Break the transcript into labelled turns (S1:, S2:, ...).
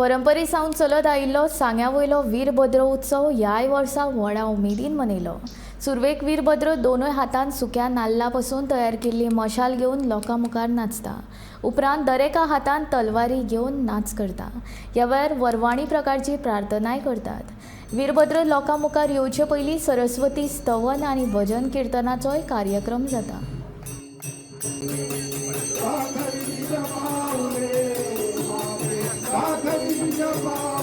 S1: परंपरे सावन चलत आयिल्लो सांग्या वयलो वीरभद्र उत्सव ह्याय वर्सा व्हडा उमेदीन मनयलो. सुरवेक वीरभद्र दोनूय हातान सुक्या नाल्ला पसून तयार केल्ली मशाल घेवन लोकां मुखार नाचता. उपरांत दरेका हातान तलवारी घेवन नाच करता. ह्या वेळार वरवाणी प्रकारची प्रार्थनाय करतात. वीरभद्र लोकां मुखार येवचे पयलीं सरस्वती स्तवन आनी भजन किर्तनाचोय कार्यक्रम जाता.
S2: पाखरी.